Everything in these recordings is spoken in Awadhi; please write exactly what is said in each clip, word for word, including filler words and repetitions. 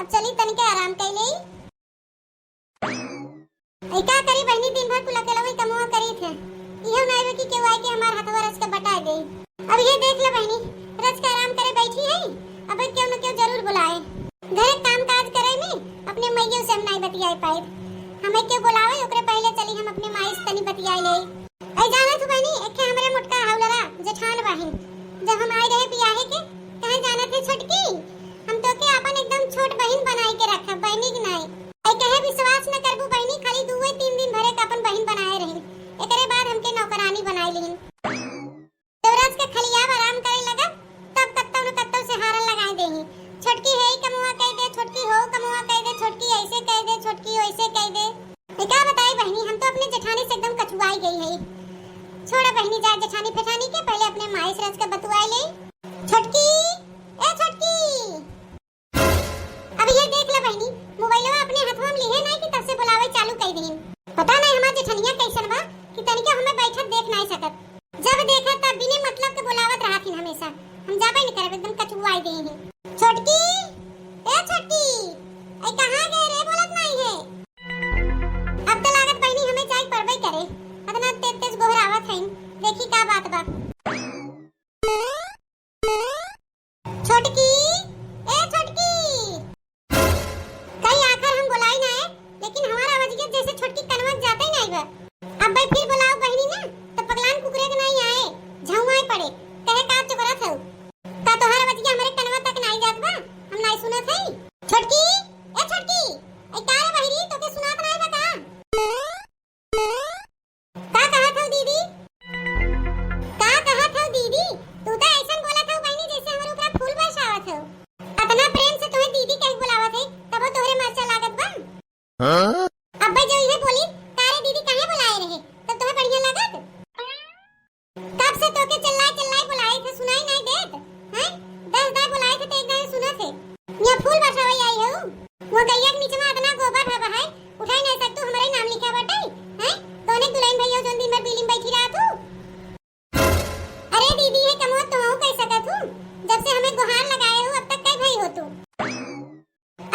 अब चली तनिके आराम कइ लेई। अइ का करी बहिनी, दिन भर कुल अकेलवइ कमवा करी थे। इहो नाइ बा कि केहू आइ के हमार हथवा रच के बटाइ देइ। अब इहे देख ले बहिनी, रच के आराम करे बैठी है, अब केहू न केहू जरूर बुलाए। घरे काम काज करे में अपने मइयो से हम नाइ बतियाइ पाइब। हमें केहू बुलावे, ओकरे पहिले चली हम अपने माई से तनी बतियाइ लेई। अइ जानत हू बहिनी, एक्खे हमरे मोटका हौलरा जेठान बाहिन, जब हम आइ रहे बियाहे के, कहे जानत है छोटकी, हम तोके आपन एकदम छोट बहिन बनाइ के रखब, बहिनी के नाई। अइ कहे विश्वास न करबू बहिनी, खाली दुए तीन दिन भरे का आपन बहिन बनाए रही, एकरे बाद हमके नौकरानी बनाइ लिहिन। देवराज के खलियाब आराम करे लगब, तब कत्तौ न कत्तौ से हारन लगाइ देही, छोटकी हेइ कमवा कइ दे, छोटकी हो कमवा कइ दे, छोटकी अइसे कइ दे, छोटकी ओइसे कइ दे। ए का बताई बहिनी, हम तो अपने जेठानी से एकदम कचुआइ गइ हई। छोड़ा बहिनी, जा जेठानी फेठानी के, पहिले अपने माई से रच के बतुआइ लेई। छोटकी, ए छोटकी, अब इहे देख ले बहिनी, मोबाइलवा अपने हथवा में लिहे नाइ कि तब से बुलावे चालू कइ दीन। पता नाइ हमार जेठनिया कइसन बा कि तनिको हमें बैठत देख नाइ सकत। जब देखा तब बिने मतलब के बुलावत रहत हिन हमेसा। हम जाबे न करब, एकदम कचुआइ देही। छोटकी, ए छोटकी, अइ कहाँ गए रे, बोलत नाइ है। अब त लागत बहिनी हमें जाइ परबे करे, अतना तेज तेज गोहरावत हइन, देखी का बात बा। छोटकी, ए छोटकी। कई आखर हम बोलाई ना है, लेकिन हमार आवाजिया जैसे छोटकी कनवा जाते ही नाई बा। अब भाई फिर बोलाओ बहिनी ना, तो पगलान कुकुरे के नाई आए, झउआए पड़े, कहे का चुकरत हऊ। का तोहार आवाजिया हमरे कनवा तक नाई जात बा, हम नाई सुनत हई। छोटकी, ए छोटकी, ए का रे बहिरी, तोके सुनात नाई बा का? का कहत हऊ दीदी? का कहत हऊ दीदी? तू त अइसन बोलत हऊ बहिनी जैसे हमरे ऊपर फूल बरसावत हऊ। अतना प्रेम से तोहे दीदी कहि के बुलावत हई, तबो तोहरे मरचा लागत बा। हाँ? अब्बे जो इहे बोली, "का रे दीदी काहे बुलाए रहे? तब तोहे बढ़िया लागत?" कब से तोके चिल्लाए चिल्लाए बुलाए थे, सुनाई नाई देत? हैं? दस दाय बुलाए थे तो एक दाय सुनत है। यहाँ फूल बरसावई आई हऊ। वो गैया के नीचे में अतना गोबर हवा है, उठाई नाई सकतू, हमरे नाम लिखा बाटे, हैं? कौने दुल्हन भैया जौन दिन भर बीली में बैठी रहत हऊ? अरे दीदी, ये कमवा तोहू कह सकत हऊ, जब से हमें गुहार लगाए हऊ, अब तक कई भई हो तू?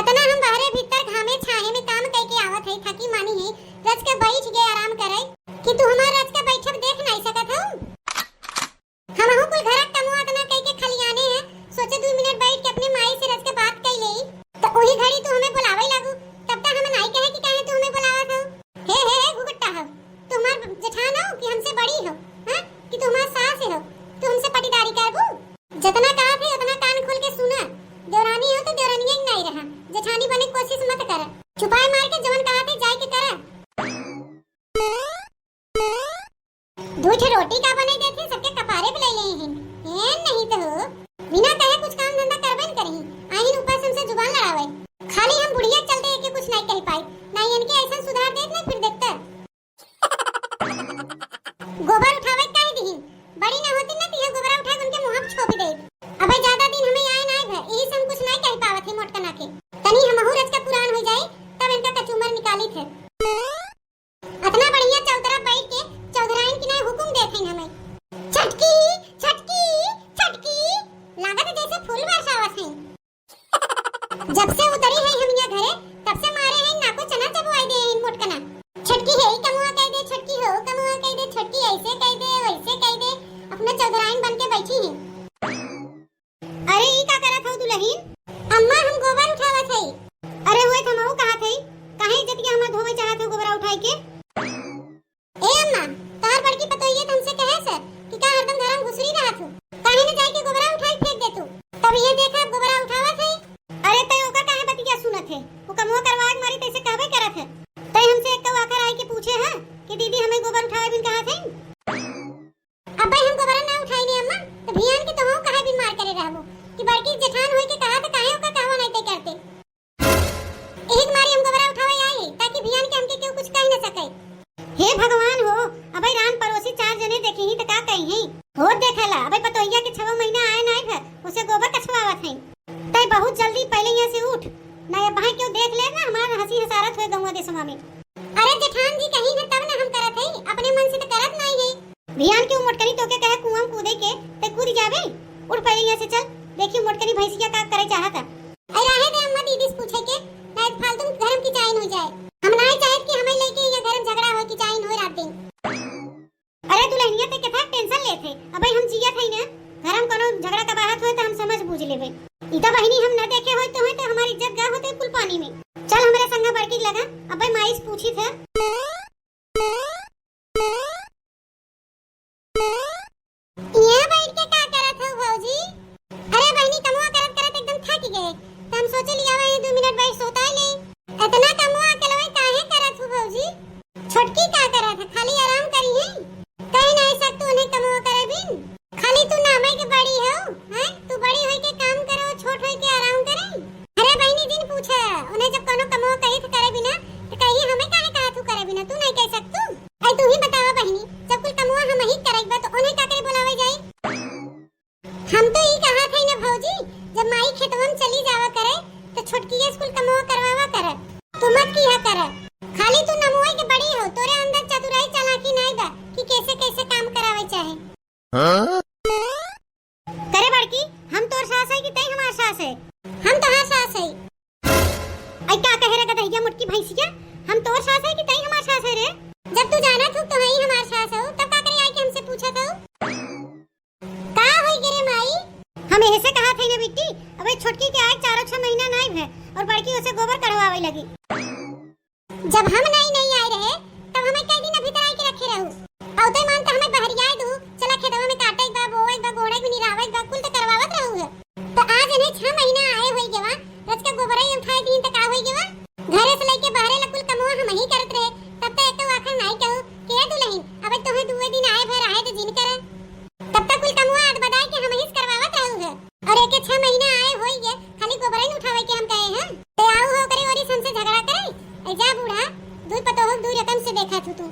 अतना हम बहरे भीतर घामे छाहे में काम कई के आवत है, थकी मानी है, रच के बैठ गए आराम करे, कि तू हमार रच के बैठब देख नाई सकत हऊ? हमहू कुल घरक कमवा अतना कई के खलियाने हैं, सोचे दू मिनट बैठ के अपने माई से रच के बात कई लेई, त ओही घड़ी तू हमें बुलावे लागू, तब त हम नाई कहे कि काहे तू हमें बुलावत हऊ। हे, हे, हे, घुघुट्टा हऊ, तू हमार जेठान हऊ कि हमसे बड़ी हऊ, हाँ? कि तू हमार सास हऊ, तू हमसे पटीदारी करबू? जतना कहत है, उतना कान खोल के सुना। देवरानी हो तो देवरानिये के नाई रहा, जेठानी बने के कोशिश मत कर। चुपाई मार के जवन कहत है, जाए के करा। दू ठे रोटी का बनाई देत है, सबके कपारे पे ले ले हैं। ए नहीं तो हो, बिना कहे कुछ काम धंधा करबे न करही। आइन ऊपर से हमसे जुबान लड़ावे। खाली हम बुढ़िया के चलते एके कुछ नाई कह पाई, नाई इनके ऐसा सुधार देत ना फिर देखता। गोबर उठावे काहे दिहिन? बड़ी ना होती ना, तो यह गोबरा उठा के उनके मुंह पे छोप दे। अबे ज्यादा दिन हमें आए ना आए घर, यही से हम कुछ नहीं कह पावत है मोटकना के। तनी हमहू रच के पुरान हो जाए, तब इनका कचूमर निकाली थे। अतना बढ़िया चौतरा बैठ के चौधराइन की ना हुकुम देत हैं हमें। छटकी, छटकी, छटकी, लागत है जैसे फूल बरसावत हैं। जब से उतरी है हम यहाँ घरे, तब से मारे हैं नाको चना चबवाई दे हैं मोटकना। छटकी है ही कमुआ कह दे, छटकी हो कमुआ कह दे, छटकी ऐसे कह दे, वैसे कह दे, अपना चौधराइन बन के बैठी है। अरे ई का करत हऊ दुलहिन? अम्मा हम गोबर उठावत हई। अरे हुए थमहू कहत हई, काहे इज्जत के हमार धोवे चाहत हऊ गोबरा उठाई के? ए अम्मा, तोहार बड़की पतोहिया त हमसे कहे से कि का हरदम घर में घुसरी रहत हऊ? काहे न जाई के गोबरा उठाई फेंक दे तू? तब ये देखा गोबरा उठावत है। अरे तय ओकर काहे बतिया सुनत है? वो कमुआ करवाए के मारी तैसे कहबे करत है। तय हमसे एक आखर आई के पूछे है कि दीदी हमें गोबर उठावे बिन कहा थे? अब्बे हम गोबरा ना उठाई ने अम्मा, तो भियान के तोहू काहे बिन मार करे रहबो कि बड़की जेठान होई के कहा थे काहे ओकर कहवा नहीं तय करते? एक मारी हम गोबरा उठावे आई है, ताकि भियान के हमके केहू कुछ कह न सके। हे भगवान हो, अबे रान पड़ोसी चार जने देखी ही त का कही है? हो देखेला, अबे पतोहिया के छवा महीना आए ना आए घर, उसे गोबर कछवावत है। तय बहुत जल्दी पहले यहाँ से उठ, ना ये भाई क्यों देख ले ना हमारा हंसी हसारत हुए गौवा देशवा में। अरे जेठान जी कही है तब ना हम करत है, अपने मन से तो करत नहीं है। भियान के उ मोटकनी तोके कहे कुआं में कूदे के, ते कूद जाबे। उठ पहिले यहाँ से चल, देखी मोटकनी भैंसिया का करे चाहत है। अरे रहे दे अम्मा, दीदी से पूछे देबे। ई त बहिनी हम न देखे होई तोहे त हमार इज्जत गा होते कुल पानी में। चल हमरे संगे बड़की लगा, अबे माई से पूछी थे। यहाँ बैठ के का करत हो भौजी? अरे बहिनी, कमवा करत करत एकदम थक गए, त हम सोचे लिया वही दो मिनट बैठ सोता ले। इतना कमवा अकेलवे काहे करत हो भौजी? छोटकी का करत है, खाली आराम करी है? कहीं नहीं सकतू उन्हें कमवा करे बिन? खाली तू नामे के बड़ी हो, हैं? तू बड़ी होई के काम करो, छोट होई के आराम करे। अरे बहिनी, जिन पूछे, उन्हें जब कोनो कमवा कही थे करे बिना, त कही हमें काहे कहा तू करे बिना? तू नहीं कह सकतू? आई तू ही बतावा बहिनी, जब कुल कमवा हम ही करब बा, त उन्हें का करे बोलावे जाई? हम तो ई कहा थे ना भौजी, जब माई खेतवा में चली जावा करे, त छोटकी स्कूल कमवा करवावा करे, तू मत किया करे। खाली तू नमुआ के बड़ी हो, तोरे अंदर चतुराई चालाकी नहीं बा कि कैसे कैसे काम करावे चाहे। हाँ? करे बड़की, हम तोर सास है कि तई हमार सास है? हम तोहार सास है। आई का कहे रे गदहिया मोटकी भैंसिया, हम तोर सास है कि तई हमार सास है रे? जब तू जाना थू तो हई हमार सास हो, तब का करे आई के हमसे पूछत हो? का होई गे रे माई? हम ऐसे कहा थे ना बिट्टी, अबे छोटकी के आज चारों छह महीना नहीं भे और बड़की उसे गोबर कढ़वावे लगी। जब हम नहीं, नहीं आए रहे, तब हमें कई दिन भीतर आई के रखे रहू। औते मान त हमें बहरियाए दू, चला खेतवा में काटे बा, बोए बा, गोड़े बा, निरावे बा, कुल त करवावत रहू है। त आज इन्हें छह महीना आए होई गेवा, रच का गोबरा ही उठाए दीन त का होई गेवा? घरे से लेके बाहरे ला कुल कमवा हम ही करत रहे, तब त एक आखर नहीं कहू, के दुलहिन, अबे तोहे दुए दिन आए भर आए त जिन करे। तब तक कुल कमवा अदबदाई के हमहिस करवावत रहू है। और एके छह महीना आए होई गे, खाली गोबरइन उठावे के हम कहे हैं। ते आऊ हो करे ओरी हमसे झगड़ा करे। ऐ जा बूढ़ा, दुई पतोह दुई रकम से देखा थू तू।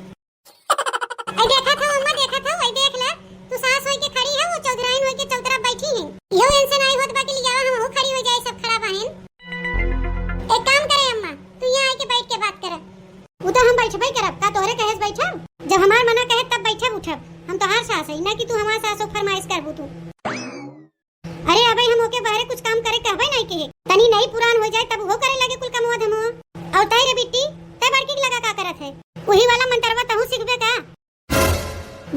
ऐ देखा था अम्मा, देखा था, ऐ देख ले, तू सास होई के खड़ी है, वो चौधराइन होई के चौतरा बैठी है। यो इनसे नहीं होत बाकी लियावा हम हो खड़ी हो जाए, सब खड़ा बहन। एक काम करे अम्मा, तू यहाँ आके बैठ के बात कर। उ तो हम बैठबे करब, का तोहरे कहे से बैठब? जब हमार मना कहे तब बैठब उठब। हम तोहार सास है, ना कि तू हमार सास हो फरमाइश करबू तू। अरे अबे हम ओके बाहरे कुछ काम करे कहबे नहीं कहे। तनी नई पुरान हो जाए तब वो करे लगे कुल कमवा धमवा। और तय रे बिट्टी, तय बड़की के लगा का करत है? वही वाला मंतरवा तहू सीखबे का?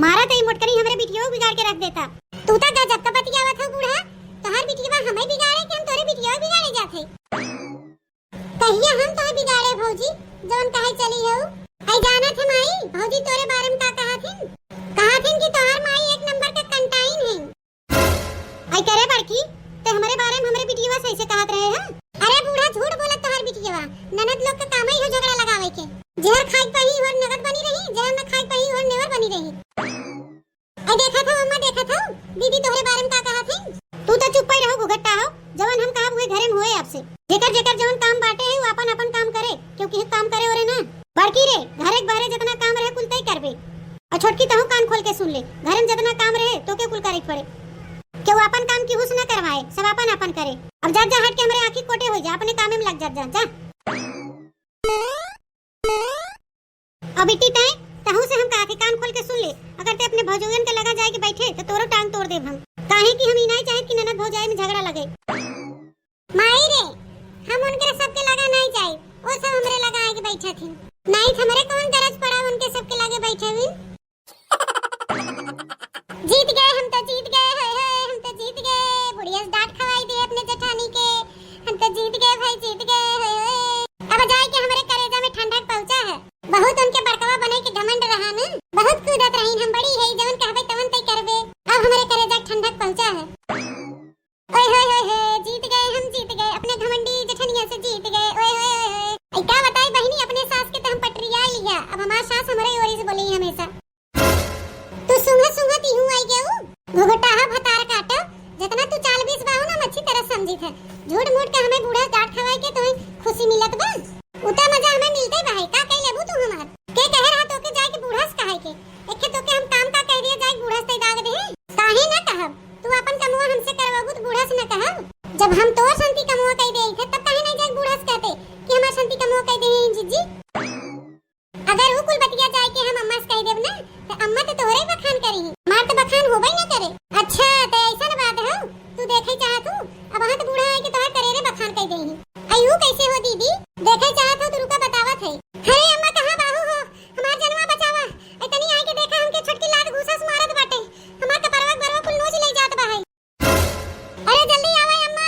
मारा त ई मोटकरी हमरे बिटियो बिगाड़ के रख देता। तू त गजब का बतियावत हो बूढ़ा, तोहार बिटिया हमें बिगाड़े कि हम तोरे बिटिया बिगाड़े जात है? कहिया हम तोहे बिगाड़े भौजी, जवन कहे चली हो? आई जानत है माई, भौजी तोरे बारे में का कहा थिन? कहा थिन कि तोहार माई एक नंबर का कंटाइन है। आई करे बड़की, ते हमरे बारे में हमरे बिटिया से ऐसे कहत रहे हैं? अरे बूढ़ा झूठ बोलत तोहार बिटिया, ननद लोग का काम ही हो झगड़ा लगावे के। जहर खाई पाई और नगद बनी रही, जहर न खाई पाई और नेवर बनी रही। ऐ देखत हो अम्मा, देखत हो दीदी तोहरे बारे में का कहत है? तू तो चुप ही रहो, घुघट्टा हो। जवन हम कहब उहे घरे में होए आपसे। जेकर जेकर जवन काम बाटे है, वो अपन अपन काम करे, क्योंकि हम काम करे ओरे ना। बड़की रे, घरे के बाहरे जितना काम रहे कुल तय करबे। और छोटकी तहू कान खोल के सुन ले, घरे में जितना काम रहे तो के कुल करे के पड़े। केहू अपन काम की हुस न करवाए, सब अपन अपन करे। अब जा जा हट के हमरे आँखी कोटे हो जा, अपने कामे में लग जा, जा, जा। अब बिट्टी तय, तहू से हम कहा थे, कान खोल के सुन ले, अगर ते अपने भौजोगन के लगा जाए के बैठे तो तोरो टांग तोड़ देब हम। काहे कि हम ई नहीं चाहत कि ननद भौजाई में झगड़ा लगे। माई रे, हम उनके सबके लगा नहीं जाए, वो सब हमरे लगा आके बैठे थे। नहीं तो हमरे कौन गरज पड़ा उनके सबके लगे बैठे हुई। जीत गए, हम तो जीत गए, हाय हाय, हम तो जीत गए। बुढ़िया से डांट खवाई दी अपने जेठानी के। हम तो जीत गए भाई, जीत गए, हाय हाय। अब जाए के हमरे करेजा में ठंडक पहुंचा है। बहुत उनके बड़कवा बने के घमंड रहा न, बहुत कूदत रहीन हम, बड़ी है जवन कहबे तवन तय करबे। अब हमरे करेजा के ठंडक पहुंचा है। ओए होए होए होए, जीत गए हम, जीत गए, अपने घमंडी जेठनिया से जीत गए। ओए होए होए होए। ऐ का बताई बहिनी, अपने सास के तो हम पटरिया लिया, अब हमार सास हमरे ओरी से बोली हमेशा। तू सुंघत सुंघत इहू आई गऊ, घुघटाहा भतार काटो, जितना तू चाल बीस बाहू ना हम अच्छी तरह समझी थे। झूठ मूठ के हमें बूढ़ा डांट खवाई के तुम्हें खुशी मिलत बा, उतना मजा हमें मिलते बा है। का कह लेबू तू हमार? के कहे रहा तोके जाए के बूढ़ा से कहे के? एके तोके हम काम का कह दिया जाए बूढ़ा से दाग दे? काहे ना कहब? तू अपन कमवा हमसे करवाबू त बूढ़ा से न कहब? जब हम तोर संती कमवा कह दे थे, तब काहे नहीं जाके बूढ़ा से कहते कि हमार संती कमवा कह दे हैं जिज्जी? अगर ऊ कुल बतिया जाए के हम अम्मा से कह देब ना, त अम्मा त तोहरे बखान करी। हमार त बखान होबे न करे। अच्छा, त ऐसन बात हो, तू देखे चाहत हूँ, अब हाथ बूढ़ा है कि तोहर करेरे बखान कह दे हैं। आई ऊ कैसे हो दीदी? देखे चाहत हो तो रुका बतावत है। अरे अम्मा कहाँ बाहू हो? हमार जनवा बचावा। ए तनी आके देखा हमके छोटकी लात घूसा से मारत बाटे। हमार कपरवा बरवा कुल नोच ले जात बा है। अरे जल्दी आवा अम्मा,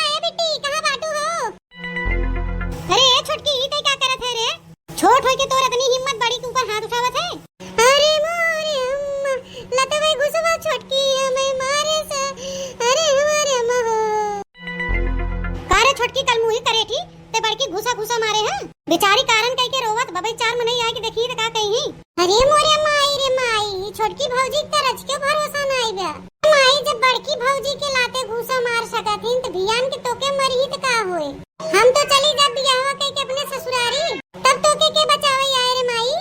छोटकी कल मुँही करेठी, ते बड़की घूसा घूसा मारे है। बेचारी कारण कह के रोवत बबई, चार मनई आए के देखी त का कही। अरे मोरे माई रे माई, ई छोटकी भौजी के त रच के भरोसा नाई बा। माई, जब बड़की भौजी के लाते घूसा मार सकत हिन, त भियान के तोके मरही त का होए? हम तो चली जाब बियाहवा कह के अपने ससुरारी, तब तोके के बचावे आए रे माई?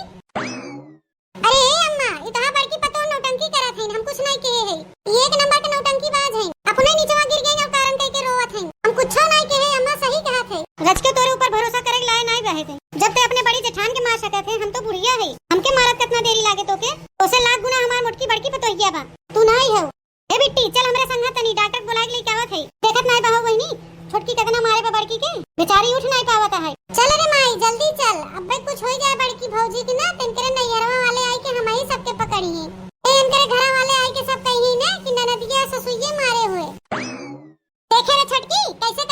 अरे ए अम्मा, ई तोहार बड़की पतोह नौटंकी करत हईन, हम कुछ नाई कहे हई। ई एक नंबर के नौटंकीबाज हईन। अपने निचवा गिर गईन और कारण कह के रोवत हईन। हम कुछो नाई कहे, अम्मा सही कहत है। रच के तोरे ऊपर भरोसा करे के लाए नाई रहे थे। जब ते अपने बड़ी जेठान के मार सकत है, हम तो बुढ़िया है। हमके मारत कितना देरी लागे तोके? तोसे लाख गुना हमार मोटकी बड़की पतोहिया बा। तू नाई हो। ए बिट्टी, चल हमरे संग तनी, डॉक्टर के बुलाए के लेके आवत है। देखत नाई बहो बहिनी, छोटकी कितना मारे बा बड़की के, बेचारी उठ नाई पावत है। चल रे माई, जल्दी चल, अब्बे कुछ होई जाए बड़की भौजी के ना, त इनकरे नैहरवा वाले आई के हमही सबके पकड़िए। ए, इनकरे घरा वाले आई के सब कही ना कि ननदिया ससुइये मारे हुए। देखे रे छोटकी, कैसे